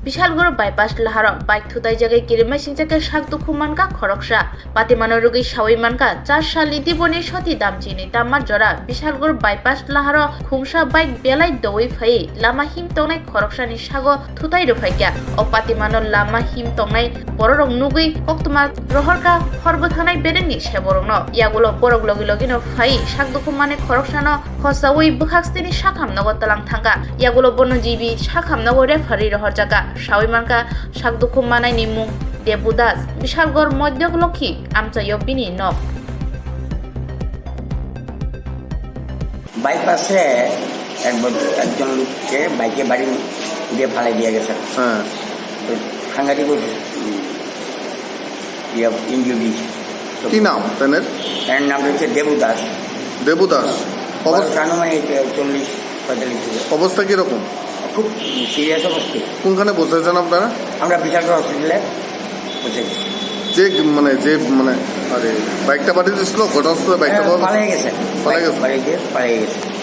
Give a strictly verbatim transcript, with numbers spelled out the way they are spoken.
Bishalgarh bypass laharo bike thutaijagwi kirimai singcha khe sak dukhu mankha khoroksa. Patimano rwgwi sawi mankha, char salni Diboni soti damchini tamma jora Bishalgarh bypass laharo khungsa bike belai dowi phaiwi lama him tongnai khoroksani sago thutai rwphaikha. O patimano lama him tongnai bororok nugwi koktwma rohorkha, hor bwthangnai bedengni seborokno. Yagulo borok logi logino phaiwi sak dukhu manwi khoroksano khosaui bwkhakstini sakhamnogo tlang thangkha. Yagulo bono G B sakhamnogo referee rohorjakha. Sawi mankha sak dukhu manaini mung Debu Das, Bishalgarh Modhyok Lokhi amchaio bini nok. বাইপাসে এক ব-, একজন লোককে বাইকে বাড়ি দিয়ে ফালাই দিয়ে গেছে। হ্যাঁ। তো সাংঘাতিক অসুস্থ, উম, ইয়ে, ইনজুরি হয়েছে। তো কি নাম তাদের? তার নাম হচ্ছে দেবু দাস। দেবু দাস। বয়স অবস্থা? আনুমানিক, আহ, চল্লিশ, পঁয়তাল্লিশ হবে। অবস্থা কিরকম? খুব সিরিয়াস অবস্থা। কোনখানে পৌঁছেছেন আপনারা? আমরা বিশালগড় হসপিটালে পৌঁছে গেছি। যে মানে, যে মানে, আরে, বাইকটা বাড়ি দিয়েছিল, ঘটনাস্থলে বাইকটা হ্যাঁ, পাওয়া গেছে? পালিয়ে গেছে। পালিয়ে গেছে? বাইক বাড়ি দিয়ে পালিয়ে গেছে।